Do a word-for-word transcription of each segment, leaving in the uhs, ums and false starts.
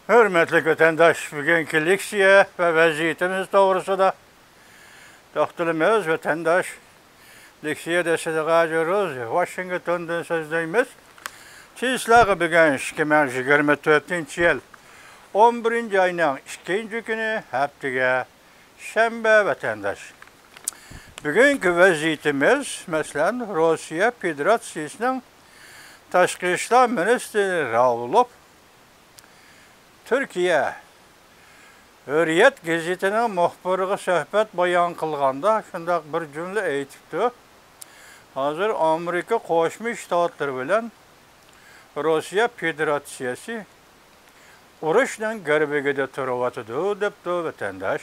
ھۆرمەتلىك ۋەتەنداش، بۈگۈنكى لېكسىيە ۋە ۋەزىيىتىمىز توغرىسىدا توختىلىمىز، ۋەتەنداش. لېكسىيەدە سىدىق ھاجى روزى ۋاشىنگتوندىن سۆزلەيمىز. چىسلاغا بۈگۈن ئىككى مىڭ يىگىرمە تۆتىنچى يىل ئون بىرىنچى ئاينىڭ ئىككىنچى كۈنى، ھەپتىگە شەنبە، ۋەتەنداش. بۈگۈنكى ۋەزىيىتىمىز، مەسىلەن، روسىيە فېدېراتسىيىسىنىڭ تاشقى ئىشلار مىنىستىرى راۋلوف تۈركىيە ھۆرىيەت گېزىتىنىڭ مۇخبىرىغا سۆھبەت بايان قىلغاندا شۇنداق بىر جۈملە ئېيتىپتۇ: «ھازىر ئامېرىكا قوشما شتاتلىرى بىلەن روسىيە فېدېراتسىيەسى ئۇرۇشنىڭ گىرۋىكىدە تۇرۇۋاتىدۇ» دەپتۇ، ۋەتەنداش.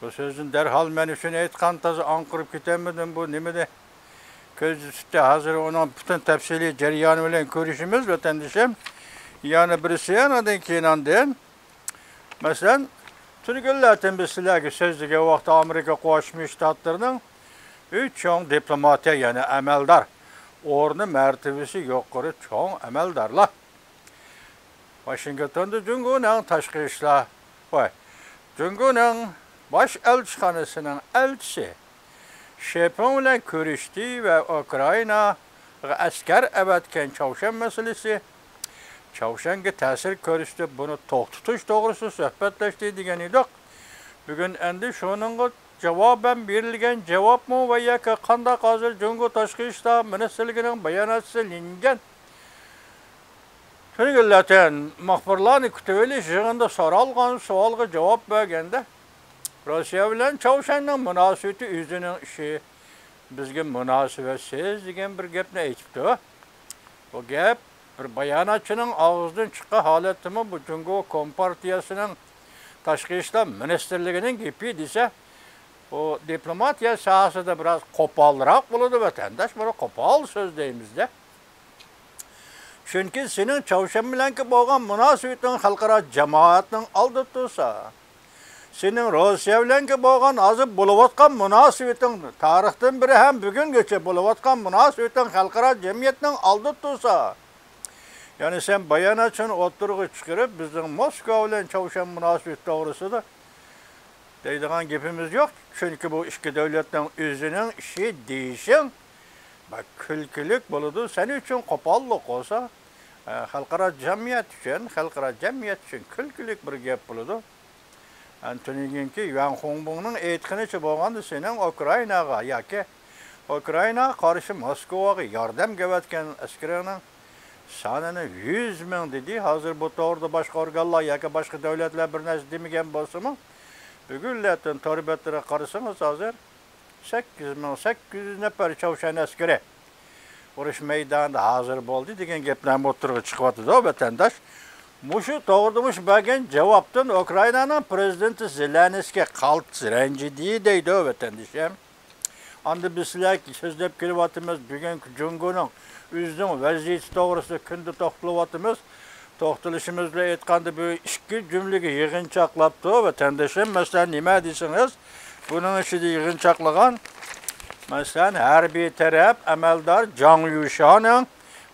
بۇ سۆزنى دەرھال مەن ئۈچۈن ئېيتقان تازا ئاڭقىرىپ كېتەلمىدىم، بۇ نېمىدى؟ كۆزدە تۇتتى، ھازىر ئۇنىڭ پۈتۈن تەپسىلىي جەريانى بىلەن كۆرۈشىمىز، ۋەتەندىشىم. يەنە بىرسى، ئانىڭدىن كېيىن ئاندىن، مەسىلەن، تۈنۈگۈنلەردىن بىز سىلەرگە سۆزلىگەن ۋاقىتتا ئامېرىكا قوشما شتاتلىرىنىڭ ئۈچ چوڭ دىپلوماتى، يەنى ئەمەلدار، ئورنى، مەرتىۋىسى يۇقىرى چوڭ ئەمەلدارلار. ۋاشىنگتوندا جۇڭگونىڭ تاشقى ئىشلار، ۋاي، جۇڭگونىڭ باش ئەلچىخانىسىنىڭ ئەلچىسى شېپىڭ بىلەن كۆرۈشتى ۋە ئۇكرائىناغا ئەسكەر ئەۋەتكەن چاۋشيەن مەسىلىسى، چاۋشيەنگە تەسىر كۆرسىتىپ، بۇنى توختىتىش توغرىسىدا سۆھبەتلەشتى دېگەن ئىدۇق. بۈگۈن ئەمدى شۇنىڭغا جاۋابەن بېرىلگەن جاۋابمۇ ۋە ياكى قانداق ھازىر جۇڭگو تاشقى ئىشلار مىنىستىرلىكىنىڭ باياناتچىسى لىن جيەن تۈنۈگۈنلەردىن مۇخبىرلارنى كۈتۈۋېلىش يىغىنىدا سورالغان سوئالغا جاۋاب بەرگەندە، روسىيە بىلەن چاۋشيەننىڭ مۇناسىۋىتى ئۆزىنىڭ ئىشى، بىزگە مۇناسىۋەتسىز دېگەن بىر گەپنى ئېيتىپتۇ. بۇ گەپ بىر باياناتچىنىڭ ئاغزىدىن چىققان ھالەتتىمۇ بۇ جۇڭگو كومپارتىيەسىنىڭ تاشقى ئىشلار مىنىستىرلىكىنىڭ گېپى دېسە، بۇ دىپلوماتىيە ساھەسىدە بىراز قوپالراق بولىدۇ، ۋەتەنداش، بۇنى قوپال سۆز دەيمىز-دە. چۈنكى سېنىڭ چاۋشيەن بىلەنكى بولغان مۇناسىۋىتىڭ خەلقئارا جامائەتنىڭ ئالدىدا تۇرسا، سېنىڭ روسىيە بىلەنكى بولغان، ھازىر بولۇۋاتقان مۇناسىۋىتىڭ، تارىختىن بېرى ھەم بۈگۈنگىچە بولۇۋاتقان مۇناسىۋىتىڭ خەلقئارا جەمئىيەتنىڭ ئالدىدا تۇرسا، يەنى سەن باياناتچىنى ئوتتۇرىغا چىقىرىپ، بىزنىڭ موسكۋا بىلەن چاۋشيەن مۇناسىۋىتى توغرىسىدا دەيدىغان گېپىمىز يوق. چۈنكى بۇ ئىككى دۆلەتنىڭ ئۆزىنىڭ ئىشى دېيىشىڭ بەك كۈلكىلىك بولىدۇ. سەن ئۈچۈن قوپاللىق بولسا، ئە، خەلقئارا جەمئىيەت ئۈچۈن، خەلقئارا جەمئىيەت ئۈچۈن كۈلكىلىك بىر گەپ بولىدۇ. ئەنتونى بلىنكېن يۈەن خۇڭبىڭنىڭ ئېيتقىنىچە بولغاندا، سېنىڭ ئۇكرائىناغا ياكى ئۇكرائىناغا قارشى موسكۋاغا ياردەمگە ئەۋەتكەن ئەسكىرىڭنىڭ سانىنى يۈز مىڭ دېدى. ھازىر بۇ توغرىدا باشقا ئورگانلار ياكى باشقا دۆلەتلەر بىر نەرسە دېمىگەن بولسىمۇ، بۈگۈنلەردىن تور بەتلىرىگە قارىسىڭىز، ھازىر سەككىز مىڭ سەككىز يۈز نەپەر چاۋشيەن ئەسكىرى ئۇرۇش مەيدانىدا ھازىر بولدى دېگەن گەپلەرمۇ ئوتتۇرىغا چىقىۋاتىدۇ، ۋەتەنداش. مۇشۇ توغرىدا مۇشۇ بەرگەن جاۋابتىن ئۇكرائىنانىڭ پىرېزىدېنتى زېلېنسكىي قالتىس رەنجىدى دەيدۇ، ۋەتەندىشىم. ئاندىن بىز سىلەرگە سۆزلەپ كېلىۋاتىمىز، بۈگۈنكى جۇڭگونىڭ ئۆزىنىڭ ۋەزىيىتى توغرىسىدا كۈندە توختىلىۋاتىمىز. توختىلىشىمىز بىلەن ئېيتقاندا، بۇ ئىككى جۈملىگە يىغىنچاقلاپتۇ، ۋەتەندىشىم. مەسىلەن، نېمە دېسىڭىز، بۇنىڭ ئىچىدە يىغىنچاقلىغان، مەسىلەن، ھەربىي تەرەپ ئەمەلدار جاڭ يۈشانىڭ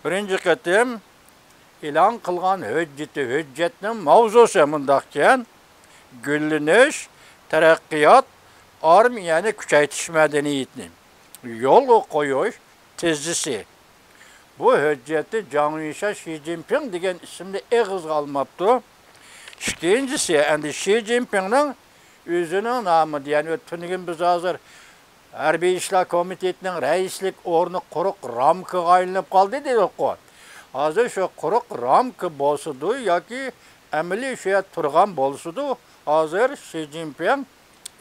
بىرىنچى قېتىم ئېلان قىلغان ھۆججىتى، ھۆججەتنىڭ ماۋزۇسى مۇنداقكەن: گۈللىنىش، تەرەققىيات، ئارمىيەنى كۈچەيتىش مەدەنىيىتىنى يولغا قويۇش تېزىسى. بۇ ھۆججەتتە جاڭ يۈشا شى جىنپىڭ دېگەن ئىسىمنى ئېغىزغا ئالماپتۇ. ئىككىنچىسى، ئەمدى شى جىنپىڭنىڭ ئۆزىنىڭ نامىدا، يەنى تۈنۈگۈن بىز ھازىر ھەربىي ئىشلار كومىتېتىنىڭ رەئىسلىك ئورنى قۇرۇق رامكىغا ئايلىنىپ قالدى دېدۇققۇ. ھازىر شۇ قۇرۇق رامكا بولسىدۇ ياكى ئەمەلىي شۇ يەردە تۇرغان بولسىدۇ، ھازىر شى جىنپىڭ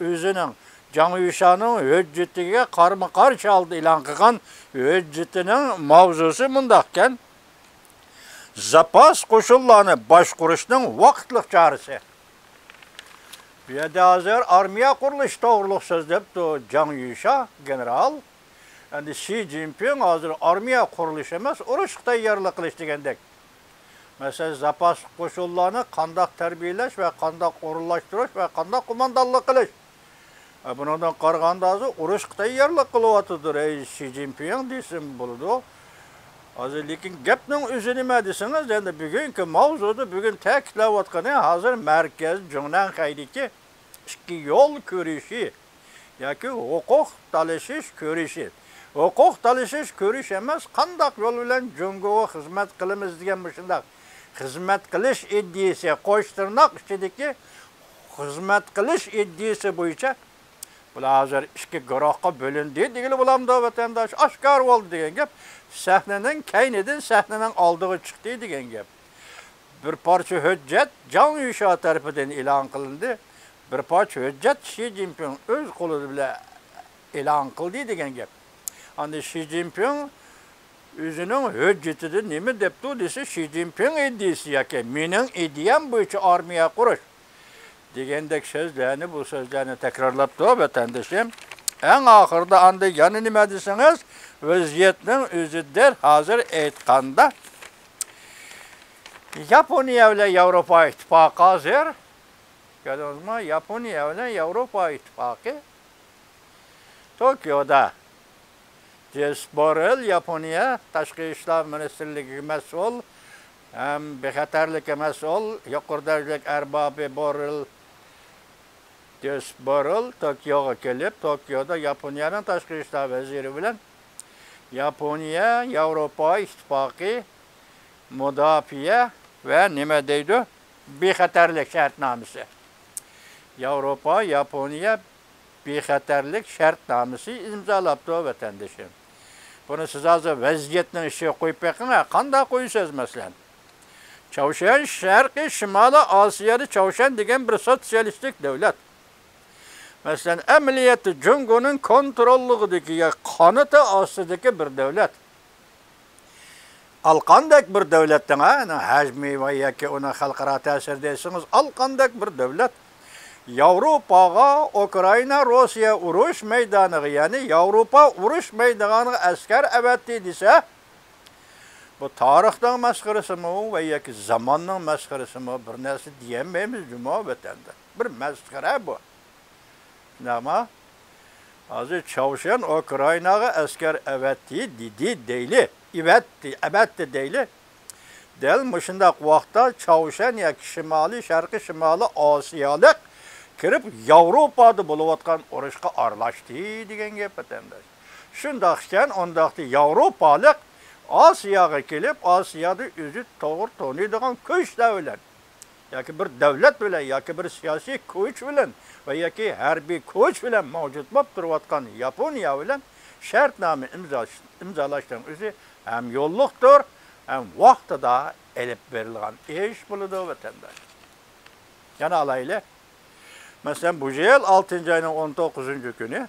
ئۆزىنىڭ جاڭ يۈشانىڭ ھۆججىتىگە قارمۇ قارشى ھالدا ئېلان قىلغان ھۆججىتىنىڭ ماۋزۇسى مۇنداقكەن: زاپاس قوشۇنلارنى باشقۇرۇشنىڭ ۋاقىتلىق چارىسى. بۇ يەردە ھازىر ئارمىيە قۇرۇلۇشى توغرۇلۇق سۆزلەپتۇ جاڭ يۈشا گېنېرال. ئەمدى شى جىنپىڭ ھازىر ئارمىيە قۇرۇلۇش ئەمەس، ئۇرۇشقا تەييارلىق قىلىش دېگەندەك. مەسىلەن، زاپاس قوشۇنلارنى قانداق تەربىيەلەش ۋە قانداق ئورۇنلاشتۇرۇش ۋە قانداق قوماندانلىق قىلىش. ئە، بۇنىڭدىن قارىغاندا، ھازىر ئۇرۇشقا تەييارلىق قىلىۋاتىدۇ رەئىس شى جىنپىڭ دېسىمۇ بولىدۇ. ھازىر لېكىن گەپنىڭ ئۆزى نېمە دېسىڭىز، ئەمدى بۈگۈنكى ماۋزۇدا بۈگۈن تەكىتلەۋاتقىنى ھازىر مەركەز جۇڭنەنخەيدىكى ئىككى يول كۈرىشى ياكى ھوقۇق تالىشىش كۈرىشى. ھوقۇق تالىشىش كۈرىشى ئەمەس، قانداق يول بىلەن جۇڭگوغا خىزمەت قىلىمىز دېگەن مۇشۇنداق خىزمەت قىلىش ئىدىيىسى، قوش تىرناق ئىچىدىكى خىزمەت قىلىش ئىدىيىسى بويىچە بۇلار ھازىر ئىككى گۇرۇھقا بۆلۈندى دېگىلى بولامدۇ، ۋەتەنداش؟ ئاشكارا بولدى دېگەن گەپ. سەھنىنىڭ كەينىدىن سەھنىنىڭ ئالدىغا چىقتى دېگەن گەپ. بىر پارچە ھۆججەت جاڭ يۈشياۋ تەرىپىدىن ئېلان قىلىندى. بىر پارچە ھۆججەت شى جىنپىڭ ئۆز قولى بىلەن ئېلان قىلدى دېگەن گەپ. ئاندىن شى جىنپىڭ ئۆزىنىڭ ھۆججىتىدە نېمە دەپتۇ دېسە، شى جىنپىڭ ئىدىيىسى ياكى مېنىڭ ئىدىيەم بويىچە ئارمىيە قۇرۇش دېگەندەك سۆزلەرنى، بۇ سۆزلەرنى تەكرارلاپتۇ، ۋەتەندىشىم. ئەڭ ئاخىرىدا ئاندىن يەنە نېمە دېسىڭىز، ۋەزىيەتنىڭ ئۆزى دەل ھازىر ئېيتقاندا، ياپونىيە بىلەن ياۋروپا ئىتتىپاقى ھازىر، كۆردىڭىزمۇ؟ ياپونىيە بىلەن ياۋروپا ئىتتىپاقى توكيودا جېسپ بوررېل، ياپونىيە تاشقى ئىشلار مىنىستىرلىكىگە مەسئۇل ھەم بىخەتەرلىككە مەسئۇل يۇقىرى دەرىجىلىك ئەربابى بوررېل، جېسپ بوررېل توكيوغا كېلىپ، توكيودا ياپونىيەنىڭ تاشقى ئىشلار ۋەزىرى بىلەن ياپونىيە، ياۋروپا ئىتتىپاقى، مۇداپىئە ۋە نېمە دەيدۇ؟ بىخەتەرلىك شەرتنامىسى. ياۋروپا، ياپونىيە بىخەتەرلىك شەرتنامىسى ئىمزالاپتۇ، ۋەتەندىشىم. بۇنى سىز ھازىر ۋەزىيەتنىڭ ئىچىگە قويۇپ بېقىڭ، ھە، قانداق قويىسىز، مەسىلەن؟ چاۋشيەن شەرقىي شىمالىي ئاسىيادا چاۋشيەن دېگەن بىر سوتسىيالىستىك دۆلەت. مەسىلەن، ئەمەلىيەتتە جۇڭگونىڭ كونتروللۇقىدىكى يا قانىتى ئاستىدىكى بىر دۆلەت. ئالقاندەك بىر دۆلەتنىڭ، ھە، ئۇنىڭ ھەجمى ۋە ياكى ئۇنىڭ خەلقئارا تەسىرى دېسىڭىز، ئالقاندەك بىر دۆلەت ياۋروپاغا ئۇكرائىنا، روسىيە ئۇرۇش مەيدانىغا، يەنى ياۋروپا ئۇرۇش مەيدانىغا ئەسكەر ئەۋەتتى دېسە، بۇ تارىخنىڭ مەسخىرىسىمۇ ۋە ياكى زاماننىڭ مەسخىرىسىمۇ، بىر نەرسە دېيەلمەيمىز جۇمۇ ۋەتەندە. بىر مەسخىرە بۇ. شۇنداقمۇ؟ ھازىر چاۋشيەن ئۇكرائىناغا ئەسكەر ئەۋەتتى دېدى دەيلى. ئەۋەتتى، ئەۋەتتى دەيلى. دەل مۇشۇنداق ۋاقىتتا چاۋشيەن ياكى شىمالىي، شەرقىي شىمالىي ئاسىيالىق كىرىپ ياۋروپادا بولۇۋاتقان ئۇرۇشقا ئارىلاشتى دېگەن گەپ، ۋەتەنداش. شۇنداق ئىكەن، ئۇنداقتا ياۋروپالىق ئاسىياغا كېلىپ، ئاسىيادا ئۆزى توغرا تونۇيدىغان كۈچلەر بىلەن ياكى بىر دۆلەت بىلەن ياكى بىر سىياسىي كۈچ بىلەن ۋە ياكى ھەربىي كۈچ بىلەن مەۋجۇت بولۇپ تۇرۇۋاتقان ياپونىيە بىلەن شەرتنامە ئىمزاش-، ئىمزالاشنىڭ ئۆزى ھەم يوللۇقتۇر، ھەم ۋاقتىدا ئېلىپ بېرىلغان ئىش بولىدۇ، ۋەتەنداش. يەنە ئالايلى. مەسىلەن، بۇ يىل ئالتىنچى ئاينىڭ ئون توققۇزىنچى كۈنى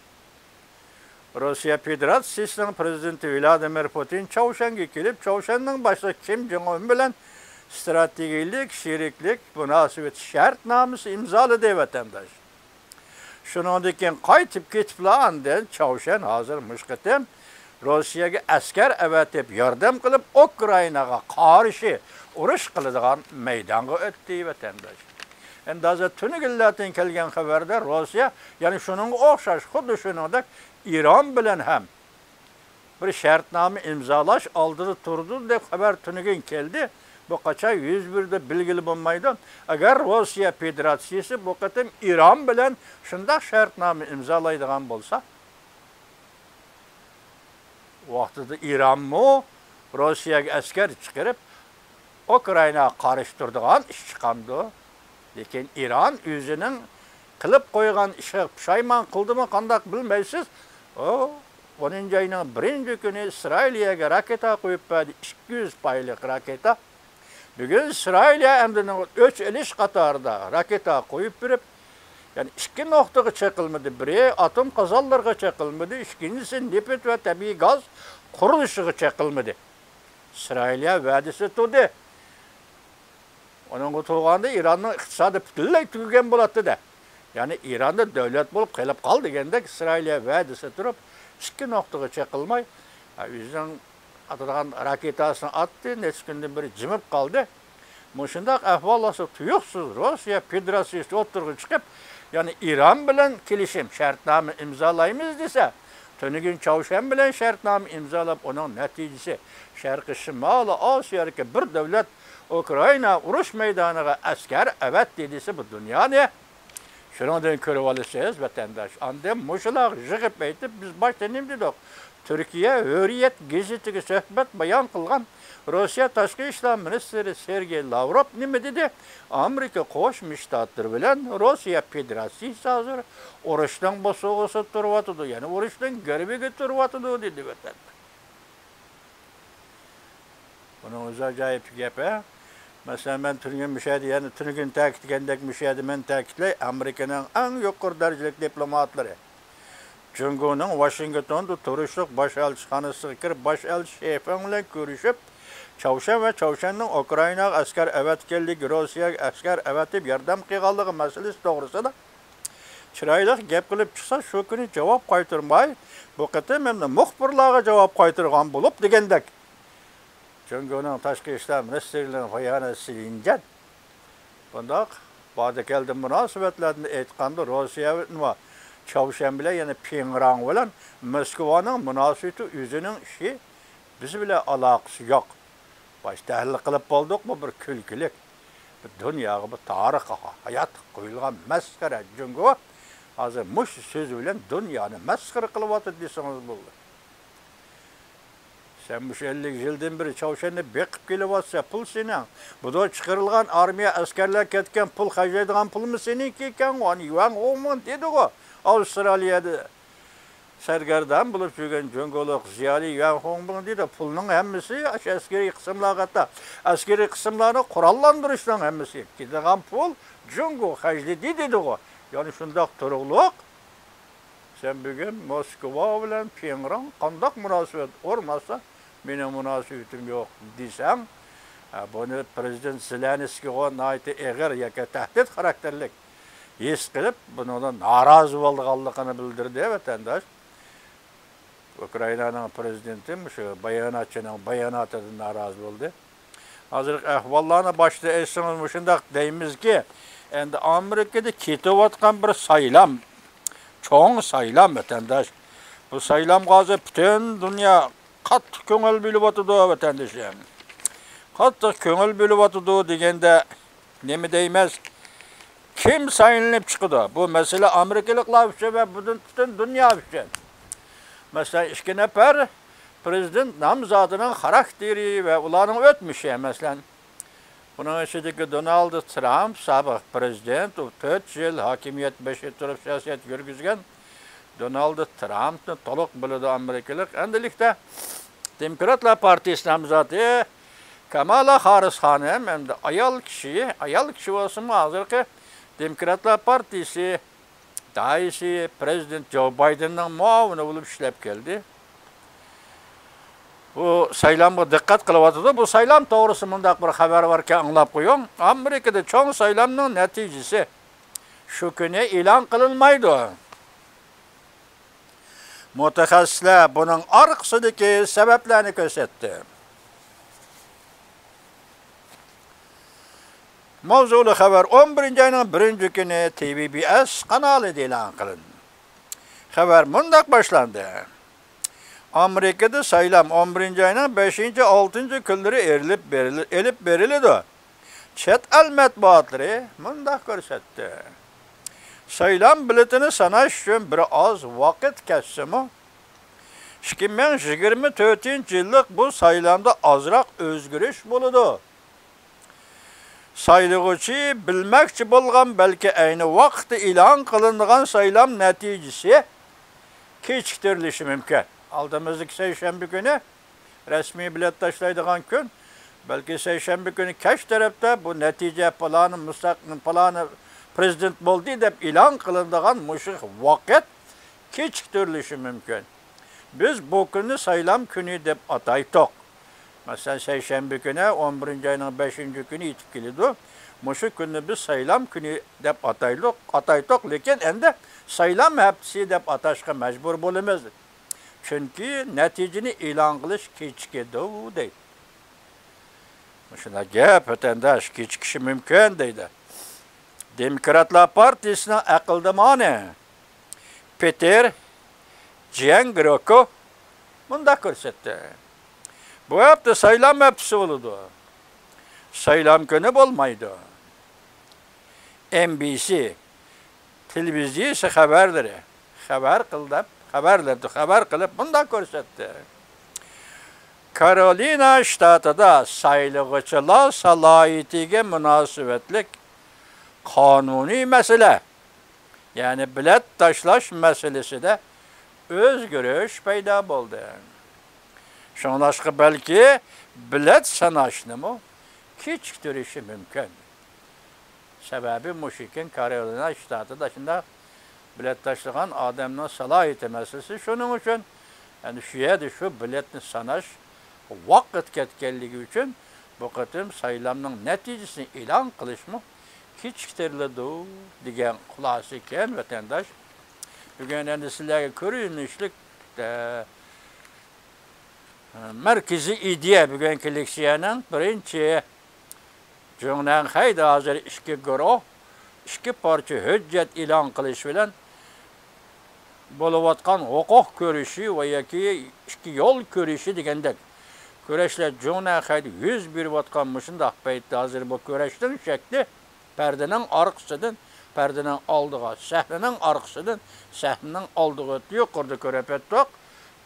روسىيە فېدېراتسىيىسىنىڭ پىرېزىدېنتى ۋلادىمىر پۇتىن چاۋشيەنگە كېلىپ، چاۋشيەننىڭ باشلىقى كىم جوڭ ئۇن بىلەن ئىستراتېگىيەلىك شېرىكلىك مۇناسىۋىتى شەرتنامىسى ئىمزالىدى، ۋەتەنداش. شۇنىڭدىن كېيىن قايتىپ كېتىپلا، ئاندىن چاۋشيەن ھازىر مۇشۇ قېتىم روسىيەگە ئەسكەر ئەۋەتىپ، ياردەم قىلىپ، ئۇكرائىناغا قارشى ئۇرۇش قىلىدىغان مەيدانغا ئۆتتى، ۋەتەنداش. ئەمدى ھازىر تۈنۈگۈنلەردىن كەلگەن خەۋەردە روسىيە يەنە شۇنىڭغا ئوخشاش، خۇددى شۇنىڭدەك ئىران بىلەن ھەم بىر شەرتنامە ئىمزالاش ئالدىدا تۇرىدۇ دەپ خەۋەر تۈنۈگۈن كەلدى. بۇ قاچان يۈز بېرىدۇ بىلگىلى بولمايدۇ. ئەگەر روسىيە فېدېراتسىيىسى بۇ قېتىم ئىران بىلەن شۇنداق شەرتنامە ئىمزالايدىغان بولسا، ۋاقتىدا ئىرانمۇ روسىيەگە ئەسكەر چىقىرىپ، ئۇكرائىناغا قارشى تۇرىدىغان ئىش چىقامدۇ؟ لېكىن ئىران ئۆزىنىڭ قىلىپ قويغان ئىشىغا پۇشايمان قىلدىمۇ قانداق بىلمەيسىز. ئۇ ئونىنچى ئاينىڭ بىرىنچى كۈنى ئىسرائىلىيەگە راكېتا قويۇپ بەردى، ئىككى يۈز پايلىق راكېتا. بۈگۈن ئىسرائىلىيە ئەمدى ئۆچ ئېلىش قاتارىدا راكېتا قويۇپ بېرىپ، يەنى ئىككى نۇقتىغا چېقىلمىدى. بىرى ئاتوم قازانلىرىغا چېقىلمىدى، ئىككىنچىسى نېفىت ۋە تەبىئىي گاز قۇرۇلۇشىغا چېقىلمىدى. ئىسرائىلىيە ۋەدىسىدە تۇردى. ئۇنىڭغا تۇرغاندا ئىراننىڭ ئىقتىسادى پۈتۈنلەي تۈگىگەن بولاتتى-دە. يەنى ئىراندا دۆلەت بولۇپ قېلىپ قال دېگەندەك ئىسرائىلىيە ۋەدىسىدە تۇرۇپ، ئىككى نۇقتىغا چېقىلماي، ئۆزىنىڭ ئاتىدىغان راكېتاسىنى ئاتتى، نەچچە كۈندىن بېرى جىمىپ قالدى. مۇشۇنداق ئەھۋال بولسا تۇيۇقسىز روسىيە فېدېراتسىيىسى ئوتتۇرىغا چىقىپ، يەنى ئىران بىلەن كېلىشىم، شەرتنامە ئىمزالايمىز دېسە، تۈنۈگۈن چاۋشيەن بىلەن شەرتنامە ئىمزالاپ، ئۇنىڭ نەتىجىسى شەرقىي شىمالىي ئاسىيادىكى بىر دۆلەت ئۇكرائىنا ئۇرۇش مەيدانىغا ئەسكەر ئەۋەتتى دېسە، بۇ دۇنيانى شۇنىڭدىن كۆرۈۋالىسىز، ۋەتەنداش. ئاندىن مۇشۇلارغا يىغىپ ئېيتىپ، بىز باشتا نېمە دېدۇق؟ تۈركىيە ھۆرىيەت گېزىتىگە سۆھبەت بايان قىلغان روسىيە تاشقى ئىشلار مىنىستىرى سېرگېي لاۋروف نېمە دېدى؟ ئامېرىكا قوشما شتاتلىرى بىلەن روسىيە فېدېراتسىيىسى ھازىر ئۇرۇشنىڭ بوسۇغىسىدا تۇرۇۋاتىدۇ، يەنى ئۇرۇشنىڭ گىرۋىكىدە تۇرۇۋاتىدۇ، دېدى ۋەتەندە. بۇنىڭ ئۆزى ئاجايىپ گەپ، ھە؟ مەسىلەن، مەن تۈنۈگۈن مۇشۇ يەردە، يەنە تۈنۈگۈن تەكىتلىگەندەك، مۇشۇ يەردە مەن تەكىتلەي، ئامېرىكىنىڭ ئەڭ يۇقىرى دەرىجىلىك دىپلوماتلىرى جۇڭگونىڭ ۋاشىنگتوندا تۇرۇشلۇق باش ئەلچىخانىسىغا كىرىپ، باش ئەلچى شېفېڭ بىلەن كۆرۈشۈپ، چاۋشيەن ۋە چاۋشيەننىڭ ئۇكرائىناغا ئەسكەر ئەۋەتكەنلىكى، روسىيەگە ئەسكەر ئەۋەتىپ ياردەم قىلغانلىقى مەسىلىسى توغرىسىدا چىرايلىق گەپ قىلىپ چىقسا، شۇ كۈنى جاۋاب قايتۇرماي، بۇ قېتىم ئەمدى مۇخبىرلارغا جاۋاب قايتۇرغان بولۇپ دېگەندەك. جۇڭگونىڭ تاشقى ئىشلار مىنىستىرلىقىنىڭ باياناتچىسى لىن جەن بۇنداق باردا-كەلدە مۇناسىۋەتلەردىن ئېيتقاندا، روسىيە ۋە چاۋشيەن بىلەن، يەنى پىڭراڭ بىلەن موسكۋانىڭ مۇناسىۋىتى ئۆزىنىڭ ئىشى، بىز بىلەن ئالاقىسى يوق. باشتا ھەل قىلىپ بولدۇق، بۇ بىر كۈلكىلىك، بىر دۇنياغا، بۇ تارىخقا، ھاياتقا قويۇلغان مەسخىرە. جۇڭگو ھازىر مۇشۇ سۆزى بىلەن دۇنيانى مەسخىرە قىلىۋاتىدۇ دېسىڭىز بولىدۇ. سەن مۇشۇ ئەللىك يىلدىن بېرى چاۋشيەننى بېقىپ كېلىۋاتىسەن، پۇل سېنىڭ. بۇدا چىقىرىلغان ئارمىيە، ئەسكەرلەر كەتكەن پۇل خەجلەيدىغان پۇلمۇ سېنىڭكى ئىكەنغۇ، ئانا يۈەن خۇڭمىڭ دېدىغۇ ئاۋسترالىيەدە. سەرگەردان بولۇپ يۈرگەن جۇڭگولۇق زىيالىي يۈەن خۇڭبىڭ دېدى، پۇلنىڭ ھەممىسى ئاشۇ ئەسكىرىي قىسىملارغا، ھەتتا ئەسكىرىي قىسىملارنى قوراللاندۇرۇشنىڭ ھەممىسى كېتىدىغان پۇل جۇڭگو خەجلىدى دېدىغۇ. يەنى شۇنداق تۇرۇقلۇق، سەن بۈگۈن موسكۋا بىلەن پىڭراڭ قانداق مۇناسىۋەت ئورناتسا، مېنىڭ مۇناسىۋىتىم يوق دېسەڭ، ھە، بۇنى پىرېزىدېنت زېلېنسكىيغا ناھايىتى ئېغىر ياكى تەھدىت خاراكتېرلىك ھېس قىلىپ، بۇنىڭدىن نارازى بولىدىغانلىقىنى بىلدۈردى، ۋەتەنداش. ئۇكرائىنانىڭ پىرېزىدېنتى مۇشۇ باياناتچىنىڭ باياناتىدىن نارازى بولدى. ھازىرقى ئەھۋاللارنى باشتا ئېيتسىڭىز، مۇشۇنداق دەيمىزكى، ئەمدى ئامېرىكىدا كېتىۋاتقان بىر سايلام، چوڭ سايلام، ۋەتەنداش. بۇ سايلامغا ھازىر پۈتۈن دۇنيا قاتتىق كۆڭۈل بۆلۈۋاتىدۇ، ۋەتەندىشىم. قاتتىق كۆڭۈل بۆلۈۋاتىدۇ دېگەندە، نېمە دەيمىز؟ كىم سايلىنىپ چىقىدۇ؟ بۇ مەسىلە ئامېرىكىلىقلار ئۈچۈن ۋە پۈتۈن، پۈتۈن دۇنيا ئۈچۈن. مەسىلەن، ئىككى نەپەر پىرېزىدېنت نامزاتىنىڭ خاراكتېرى ۋە ئۇلارنىڭ ئۆتمۈشى، مەسىلەن، بۇنىڭ ئىچىدىكى دونالد ترامپ، سابىق پىرېزىدېنت، ئۇ تۆت يىل ھاكىمىيەت بېشىدا تۇرۇپ سىياسەت يۈرگۈزگەن دونالد ترامپنى تولۇق بىلىدۇ ئامېرىكىلىق. ئەمدىلىكتە دېموكراتلار پارتىيىسى نامزاتى كامالا خاررىس خانىم ئەمدى ئايال كىشى، ئايال كىشى بولسىمۇ، ھازىرقى دېموكراتلار پارتىيىسى رەئىسى پىرېزىدېنت جو بايدېننىڭ مۇئاۋىنى بولۇپ ئىشلەپ كەلدى. بۇ سايلامغا دىققەت قىلىۋاتىدۇ. بۇ سايلام توغرىسىدا مۇنداق بىر خەۋەر باركەن، ئاڭلاپ قويۇڭ. ئامېرىكىدا چوڭ سايلامنىڭ نەتىجىسى شۇ كۈنى ئېلان قىلىنمايدۇ. مۇتەخەسسىسلەر بۇنىڭ ئارقىسىدىكى سەۋەبلەرنى كۆرسەتتى. ماۋزۇلۇق خەۋەر ئون بىرىنچى ئاينىڭ بىرىنچى كۈنى تى بىي بىي ئېس قانالىدا ئېلان قىلىندى. خەۋەر مۇنداق باشلاندى: ئامېرىكىدا سايلام ئون بىرىنچى ئاينىڭ بەشىنچى، ئالتىنچى كۈنلىرى ئېلىپ بېرىل-، ئېلىپ بېرىلىدۇ. چەت ئەل مەتبۇئاتلىرى مۇنداق كۆرسەتتى: سايلام بېلىتىنى ساناش ئۈچۈن بىر ئاز ۋاقىت كەتسىمۇ، ئىككى مىڭ يىگىرمە تۆتىنچى يىللىق بۇ سايلامدا ئازراق ئۆزگىرىش بولىدۇ. سايلىغۇچى بىلمەكچى بولغان، بەلكى ئەينى ۋاقىتتا ئېلان قىلىنىدىغان سايلام نەتىجىسى كېچىكتۈرۈلۈشى مۇمكىن. ئالدىمىزدىكى سەيشەنبە كۈنى رەسمىي بېلەت تاشلايدىغان كۈن، بەلكى سەيشەنبە كۈنى كەچ تەرەپتە بۇ نەتىجە پالانى مۇستەق-، پالانى پىرېزىدېنت بولدى دەپ ئېلان قىلىنىدىغان مۇشۇ ۋاقىت كېچىكتۈرۈلۈشى مۇمكىن. بىز بۇ كۈننى سايلام كۈنى دەپ ئاتايتتۇق. مەسىلەن، سەيشەنبە كۈنى، ئون بىرىنچى ئاينىڭ بەشىنچى كۈنى يېتىپ كېلىدۇ. مۇشۇ كۈننى بىز سايلام كۈنى دەپ ئاتايلۇق-، ئاتايتتۇق، لېكىن ئەمدى سايلام ھەپتىسى دەپ ئاتاشقا مەجبۇر بولىمىز. چۈنكى نەتىجىنى ئېلان قىلىش كېچىكىدۇ، دەيدۇ. مۇشۇنداق گەپ، ۋەتەنداش، كېچىكىشى مۇمكىن، دەيدۇ. دېموكراتلار پارتىيىسىنىڭ ئەقىلدىمانى پېتېر جيەن گروكو مۇنداق كۆرسەتتى. بۇ ھەپتە سايلام ھەپتىسى بولىدۇ. سايلام كۈنى بولمايدۇ. ئېن بى سى تېلېۋىزىيىسى خەۋەرلىرى خەۋەر قىل دەپ خەۋەرلىرىدە خەۋەر قىلىپ مۇنداق كۆرسەتتى. كارولىنا شتاتىدا سايلىغۇچىلار سالاھىيىتىگە مۇناسىۋەتلىك قانۇنىي مەسىلە، يەنى بېلەت تاشلاش مەسىلىسىدە ئۆزگىرىش پەيدا بولدى. شۇڭلاشقا بەلكى بېلەت ساناشنىمۇ كېچىكتۈرۈشى مۇمكىن. سەۋەبى مۇشۇكەن، كارولىنا شتاتىدا شۇنداق بېلەت تاشلىغان ئادەمنىڭ سالاھىيىتى مەسىلىسى. شۇنىڭ ئۈچۈن، يەنى شۇ يەردە شۇ بېلەتنى ساناش ۋاقىت كەتكەنلىكى ئۈچۈن بۇ قېتىم سايلامنىڭ نەتىجىسىنى ئېلان قىلىشمۇ كېچىكتۈرۈلىدۇ دېگەن خۇلاسە ئىكەن، ۋەتەنداش. بۈگۈن ئەمدى سىلەرگە كۆرۈنۈشلۈك، ئە، مەركىزىي ئىدىيە بۈگۈنكى لېكسىيەنىڭ بىرىنچى. جۇڭنەنخەيدە ھازىر ئىككى گۇرۇھ، ئىككى پارچە ھۆججەت ئېلان قىلىش بىلەن بولۇۋاتقان ھوقۇق كۈرىشى ۋە ياكى ئىككى يول كۈرىشى دېگەندەك كۈرەشلەر جۇڭنەنخەيدە يۈز بېرىۋاتقان مۇشۇنداق پەيتتە ھازىر بۇ كۈرەشنىڭ شەكلى پەردىنىڭ ئارقىسىدىن پەردىنىڭ ئالدىغا، سەھنىنىڭ ئارقىسىدىن سەھنىنىڭ ئالدىغا ئۆتتى. يۇقىرىدا كۆرۈپ ئۆتتۇق.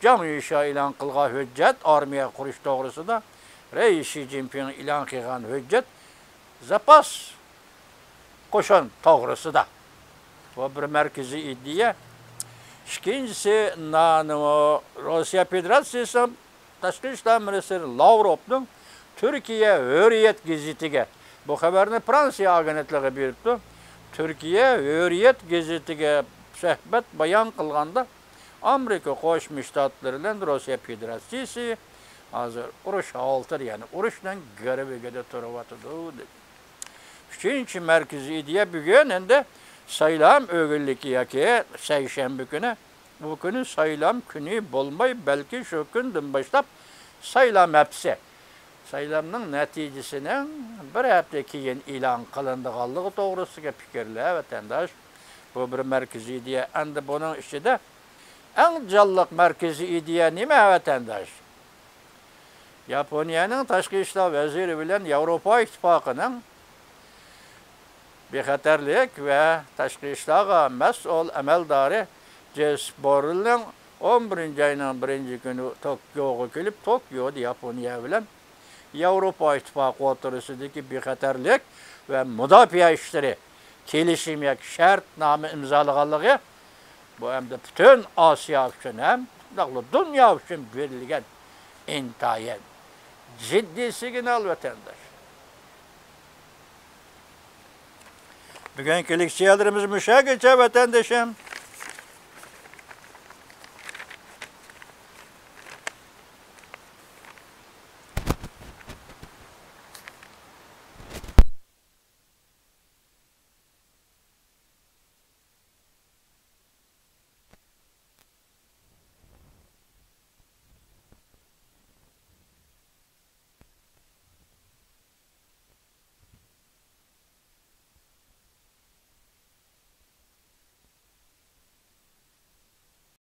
جاڭ يۈشيا ئېلان قىلغان ھۆججەت ئارمىيە قۇرۇش توغرىسىدا، رېي شى جىنپىڭ ئېلان قىلغان ھۆججەت زاپاس قوشۇن توغرىسىدا. بۇ بىر مەركىزىي ئىدىيە. ئىككىنچىسى، نانىمۇ روسىيە فېدېراتسىيىسىنىڭ تاشقى ئىشلار مىنىستىرى لاۋروفنىڭ تۈركىيە ھۆرىيەت گېزىتىگە، بۇ خەۋەرنى فرانسىيە ئاگېنتلىقى بېرىپتۇ، تۈركىيە ھۆرىيەت گېزىتىگە سۆھبەت بايان قىلغاندا، ئامېرىكا قوشما شتاتلىرى بىلەن روسىيە فېدېراتسىيىسى ھازىر ئۇرۇش ھالىتىدە، يەنى ئۇرۇشنىڭ گىرۋىكىدە تۇرۇۋاتىدۇ، دېدى. ئۈچىنچى مەركىزىي ئىدىيە بۈگۈن ئەمدى سايلام ئۆگۈنلۈكى ياكى سەيشەنبە كۈنى، بۇ كۈنى سايلام كۈنى بولماي، بەلكى شۇ كۈندىن باشلاپ سايلام ھەپتىسى، سايلامنىڭ نەتىجىسىنىڭ بىر ھەپتە كېيىن ئېلان قىلىنىدىغانلىقى توغرىسىدىكى پىكىرلەر، ۋەتەنداش. بۇ بىر مەركىزىي ئىدىيە. ئەمدى بۇنىڭ ئىچىدە ئەڭ جانلىق مەركىزىي ئىدىيە نېمە، ۋەتەنداش؟ ياپونىيەنىڭ تاشقى ئىشلار ۋەزىرى بىلەن ياۋروپا ئىتتىپاقىنىڭ بىخەتەرلىك ۋە تاشقى ئىشلارغا مەسئۇل ئەمەلدارى جېسپ بوررېلنىڭ ئون بىرىنچى ئاينىڭ بىرىنچى كۈنى توكيوغا كېلىپ، توكيودا ياپونىيە بىلەن ياۋروپا ئىتتىپاقى ئوتتۇرىسىدىكى بىخەتەرلىك ۋە مۇداپىئە ئىشلىرى كېلىشىم ياكى شەرتنامە ئىمزالىغانلىقى، بۇ ئەمدى پۈتۈن ئاسىيا ئۈچۈن ھەم شۇنداقلا دۇنيا ئۈچۈن بېرىلگەن ئىنتايىن جىددىي سىگنال، ۋەتەنداش. بۈگۈنكى لېكسىيەلىرىمىز مۇشۇ يەرگىچە، ۋەتەندىشىم.